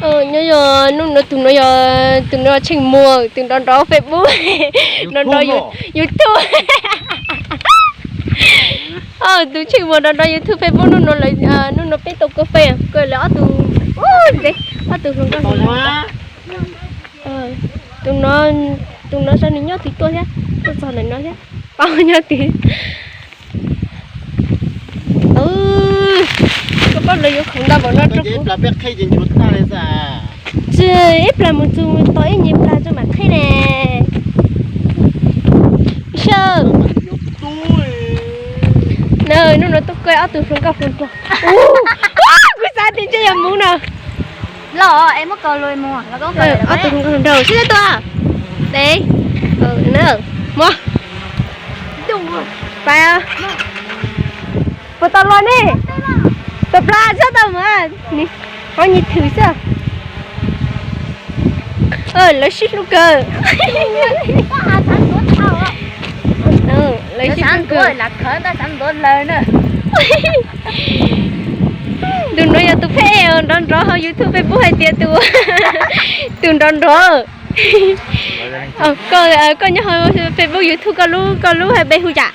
Nyob zoo, hnub no tus no yog, tus no Tsheej Muas, tus nrov nrov Facebook, nrov nrov YouTube. Tus Tsheej Muas nrov nrov YouTube, Facebook, hnub no, hnub no peb tau kua fej, kua lawv ob tug, ob tug hluas nkauj. Tus no, tus no saib nws nyob twg tuaj thiab, tuaj txog ntawm no thiab, paub nyob twg. Koj paub lawv yuav khoom ntau npaum no rau kuv. Tsis ib plag mus txog mus tau ib nyuag plag tso mam qhib ne. Sawm. Hnub no tuaj koj ob tug hluas nkauj hluas nraug. Kuv xav tias ntshe yog mus no. Los es muab kaus lus mus, ob tug hluas nkauj hluas nraug sib tuaj. Deb. Mus. Pais. Puas tau los ne? Tau plag sab tau mas, qhov nyuag thwm xwb. Lawv sib hlub kawg. Lawv sib hlub kawg. Tus no yog tus pheb nrov nrov hauv YouTube, Facebook hais tias tus, tus nrov nrov. Koj nyob hauv Facebook, YouTube, koj lub, koj lub hais npe hu cas?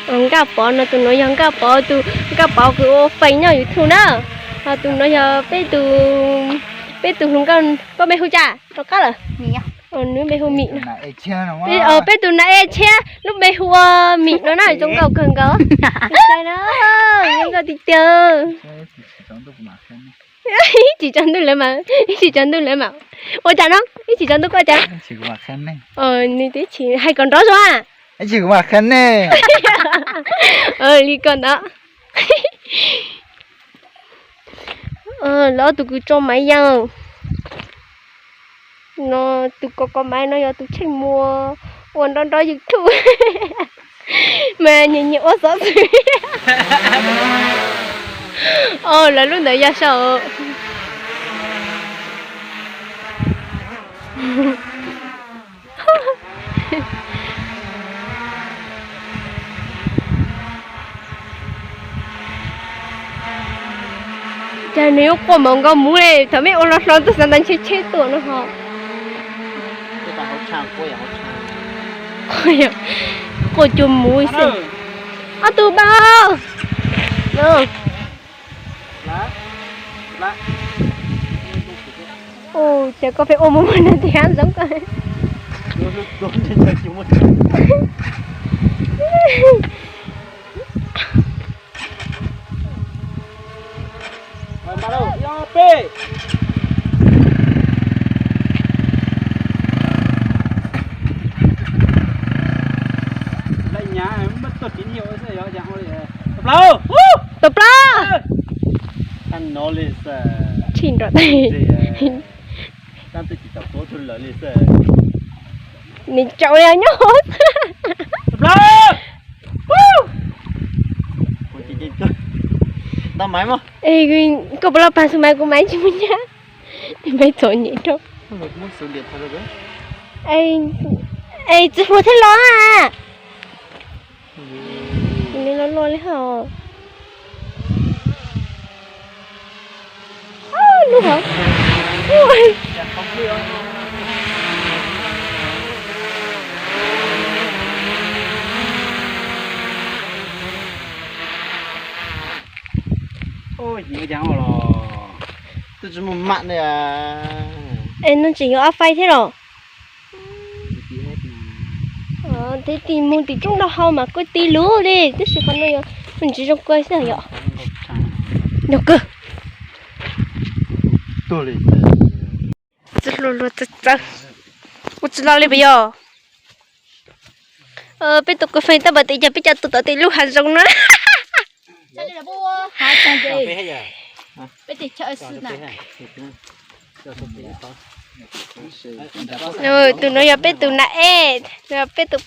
Nkaj Pov no, tus no yog Nkaj Pov, tus Nkaj Pov kws ua feem nyob YouTube na. Ho tus no yog peb tus, peb tus hluas nkauj, koj npe hu cas rov qab lawm? Nws npe hu Mim no. Peb tus nas ej tshiab lub npe hu ua Mim no na, zoo nkauj kawg nkaus. Zoo nkauj tiag tiag. Ib chim tsaus ntuj lawv mas, ib chim tsaus ntuj lawv mas ua cas no, ib chim tsaus ntuj koj ua cas? Nws twb chim hais kom nrov zoo a. Li koj ntawd. Lawv ob tug kws tso maiv yeej no, tus kos kos maiv no yog tus Tsheej Muas uas nrov nrov YouTube mas nyias nyias ua xov xwm. Lawv lub ntawd yog saum. Cas nws yuav quaj npaum nkaus muv li, thaum mej ua hlo hlo tuaj xav ntawd ntshe tsheb tuaj no ho. Quaj cuag muv xwb. Ob tug npawg. Ces koj pheej ua mus mus no tiag zoo koj. Tau plaub. Tshij nrov. Nws tsaus li nyob hauv. Koj puas los pag xu maiv, kuv maiv tsis muaj nyab. Maiv txom nyem rau. Es txiv huas thiab los na. Nws los los li hos. Lub hov. Es no tseem yuav ab fai thiab los? Tiv tim mus tim roob nrau hau mas kuj ti lug li, tab sis qhov no yog ntsis zoo kawg xwb yom. Nyuag kawg. Txawv hluas hluas txawv txawv. Ua tsis loj li puas yog? Peb tus kua feem tab npam tis cas peb cov tus tom tim lub hav zoov na. Tus no yog peb tus nas ej, peb tus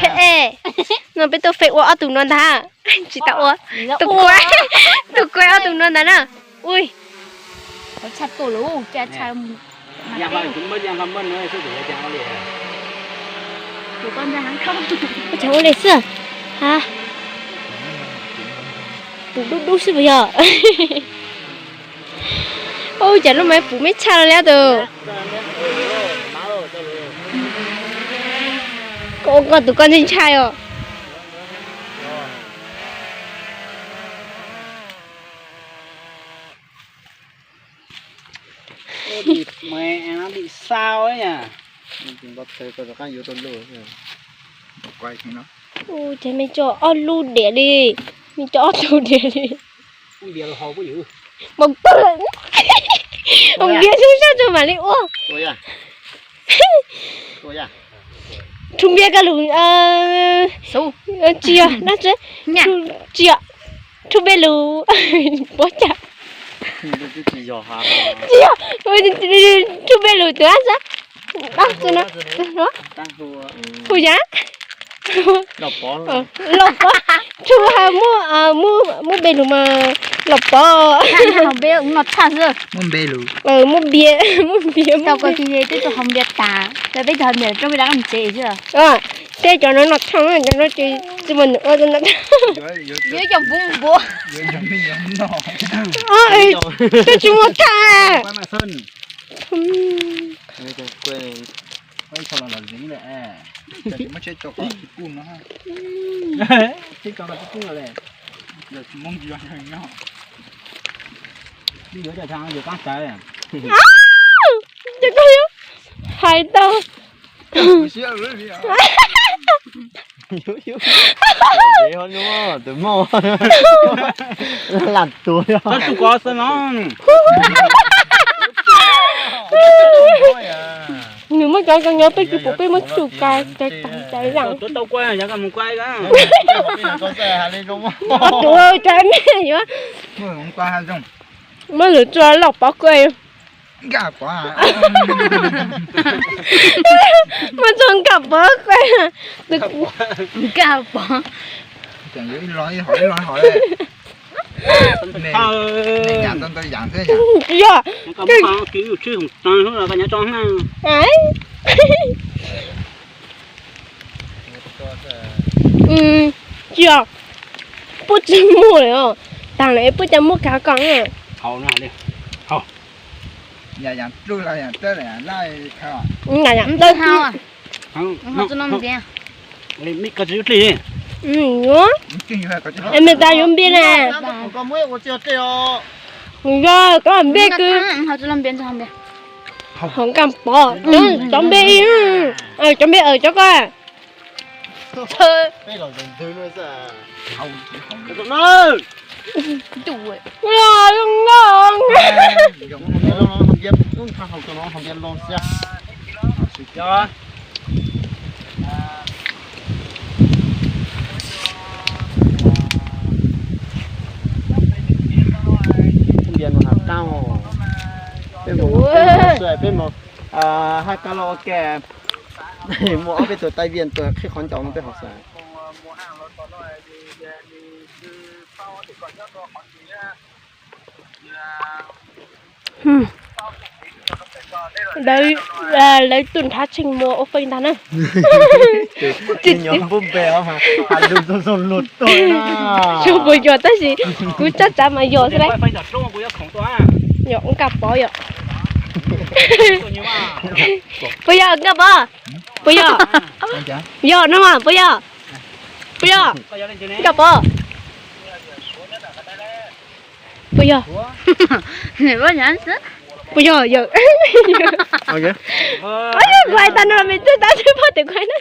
pheb ej. No peb tuaj feem ua ob tug no ntag. Tsis tau ua. Tus kuaib, tus kuaib ob tug no ntag na. Ui. Ua cas ua li xwb? Ha? Tus dub dub xwb puas yog? Ua cas lub maiv puv me tshaj li tus. Koj ua koj tus koj ntshai ntshai os. Ua cas me cov ob lub diam li, me cov ob tug diam li. Npaum kawg. Ua npias zoo sab rau mam li ua. Rub npias koj lus, tsis yog, tsis yog, rub npias lus, puas cas? Tsis yog, rub npias lus tus ab xab. Hu yam Lauj Pov, rub muab npe lus mas Lauj Pov. Muab npe lus, muab npias, muab npias, muab npias. Peb cov no no tshaj, cov no ces tsis muaj nws ua no. Yuav cov npuv npuv. Twb tsis muaj tshaj. Ces koj yuav hais tau. Lam tuag. Nws muab cov cov nyob peb tsis pum peb muab tsuj ka cov tas cov yam. Tuav tau kua yog koj mus kua. Tuav cov me yuav muab lwm txua Lauj Pov kua. Muab txua Nkaj Pov kua. Nkaj Pov. Yog. Tsis yog, puab tsis muaj lawm os. Taag lawm puab cov muab kav kom. Yuav, me tas yuav npias na. Yog, koj npias kws hov Nkaj Pov, cov npe, cov npe cov ko. Peb mus, peb mus hais karaoke, muaj ob peb tug tai viaj tuaj qhib qhov ncauj no peb ho xav. Lawv tuaj nrhav tsheej muag ua feem ntag na. Nyob npub npe os mas has lus zoo zoo luag tuaj na. Tsis puas yog tab sis kuv tsab tsav mas yog xwb lauj. Yog Nkaj Pov yom. Puas yog Nkaj Pov? Puas yog? Yog no mas puas yog? Puas yog Nkaj Pov? Puas yog? Puas yog yawm? Kuv hais tag no me twb tab twb poj tem kuv hais na.